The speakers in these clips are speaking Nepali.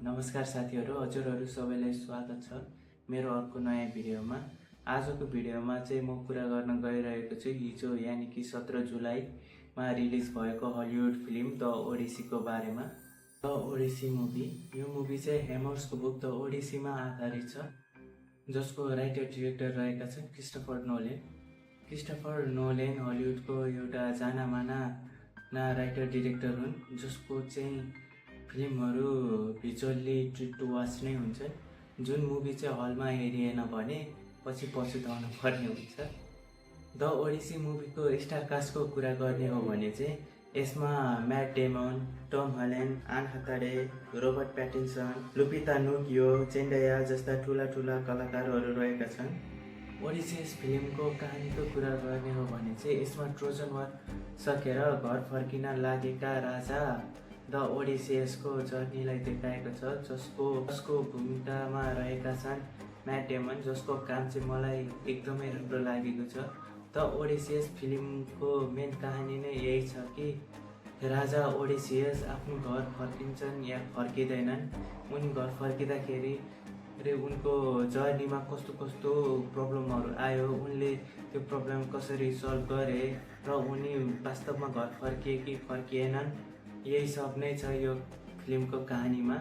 नमस्कार साथीहरु, हजुरहरु सबैलाई स्वागत छ मेरो अर्को नयाँ भिडियोमा। आजको भिडियोमा चाहिँ म कुरा गर्न गइरहेको छु हिजो यानी कि 17 जुलाईमा रिलिज भएको हलिउड फिल्म द ओडिसी को बारेमा। द ओडिसी मुभी, यो मुभी चाहिँ हेमर्सको बुक द ओडिसीमा आधारित छ, जसको राइटर डिरेक्टर रहेका छन् क्रिस्टोफर नोलेन। क्रिस्टोफर नोलेन हलिउडको एउटा जानामाना राइटर डिरेक्टर हुन्, जसको चाहिँ फिल्महरू भिजुअली ट्रिट टु वाच नै हुन्छ। जुन मुभी चाहिँ हलमा हेरिएन भने पछि पछुताउनु पर्ने हुन्छ। द ओडिसी मुभीको स्टार कास्टको कुरा गर्ने हो भने चाहिँ यसमा म्याट डेमन, टम हल्यान्ड, आन हाथारे, रोबर्ट प्याटिन्सन, लुपिता नुकियो, जेन्डाया जस्ता ठुला कलाकारहरू रहेका छन्। ओडिसी फिल्मको कहानीको कुरा गर्ने हो भने चाहिँ यसमा ट्रोजन वार सकेर घर फर्किन लागेका राजा द ओडिसियसको जर्नीलाई देखाएको छ, जसको भूमिकामा रहेका छन् म्याट डेमन, जसको काम चाहिँ मलाई एकदमै राम्रो लागेको छ। द ओडिसियस फिल्मको मेन कहानी नै यही छ कि राजा ओडिसियस आफ्नो घर फर्किन्छन् या फर्किँदैनन्। उनी घर फर्किँदाखेरि उनको जर्नीमा कस्तो प्रब्लमहरू आयो, उनले त्यो प्रब्लम कसरी सल्भ गरे र उनी वास्तवमा घर फर्किए कि फर्किएनन्, यही सब नै छ यो फिल्मको कहानीमा।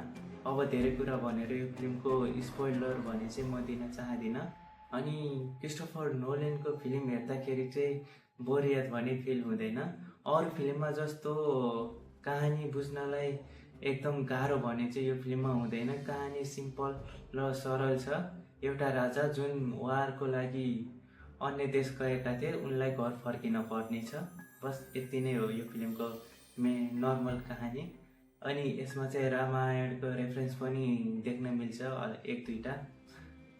अब धेरै कुरा भनेर यो फिल्मको स्पोइलर भने चाहिँ म दिन चाहदिनँ। अनि क्रिस्टोफर नोलेनको फिल्म हेर्दाखेरि चाहिँ बोरियत भने फिल हुँदैन। अरू फिल्ममा जस्तो कहानी बुझ्नलाई एकदम गाह्रो भने चाहिँ यो फिल्ममा हुँदैन। कहानी सिम्पल र सरल छ। एउटा राजा जुन वारको लागि अन्य देश गएका थिए, उनलाई घर फर्किन पर्ने छ। बस यति नै हो यो फिल्मको नर्मल कहानी। अनि यसमा चाहिँ रामायणको रेफरेन्स पनि देख्न मिल्छ एक दुईटा।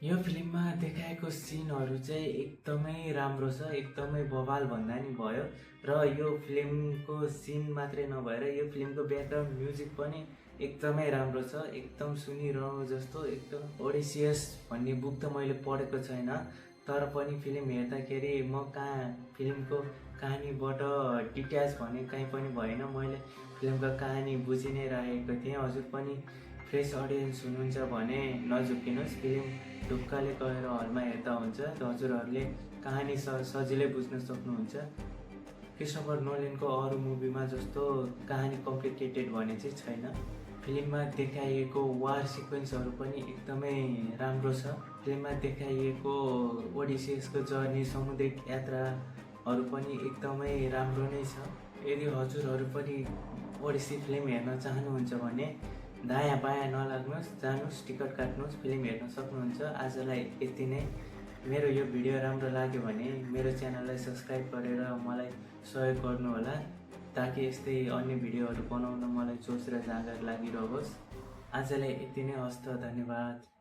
यो फिल्ममा देखाएको सिनहरू चाहिँ एकदमै राम्रो छ, एकदमै बवाल भन्दा नि भयो। र यो फिल्मको सिन मात्रै नभएर यो फिल्मको ब्याकग्राउन्ड म्युजिक पनि एकदमै राम्रो छ, एकदम सुनिरहनु जस्तो। एकदम ओडिसियस भन्ने बुक त मैले पढेको छैन, तर पनि फिल्म हेर्दाखेरि म फिल्मको कहानीबाट डिट्याच भने कहीँ पनि भएन। मैले फिल्मको कहानी बुझि नै राखेको थिएँ। हजुर पनि फ्रेस अडियन्स हुनुहुन्छ भने नझुक्किनुहोस्, फिल्म ढुक्कले गएर हलमा हेर्दा हुन्छ। हजुरहरूले कहानी सजिलै बुझ्न सक्नुहुन्छ। क्रिस्टोफर नोलेनको अरू मुभीमा जस्तो कहानी कम्प्लिकेटेड भने चाहिँ छैन। फिल्ममा देखाइएको वार सिक्वेन्सहरू पनि एकदमै राम्रो छ। फिल्ममा देखाइएको ओडिसियसको जर्नी, समुद्रिक यात्राहरू पनि एकदमै राम्रो नै छ। यदि हजुरहरू पनि ओडिसी फिल्म हेर्न चाहनुहुन्छ भने दायाँ बायाँ नलाग्नुहोस्, जानुहोस्, टिकट काट्नुहोस्, फिल्म हेर्न सक्नुहुन्छ। आजलाई यति नै। मेरो यो भिडियो राम्रो लाग्यो भने मेरो च्यानललाई सब्सक्राइब गरेर मलाई सहयोग गर्नुहोला, ताकि यस्तै अन्य भिडियोहरू बनाउन मलाई जोस र जाँगर लागिरहोस्। आजलाई यति नै। हस्त, धन्यवाद।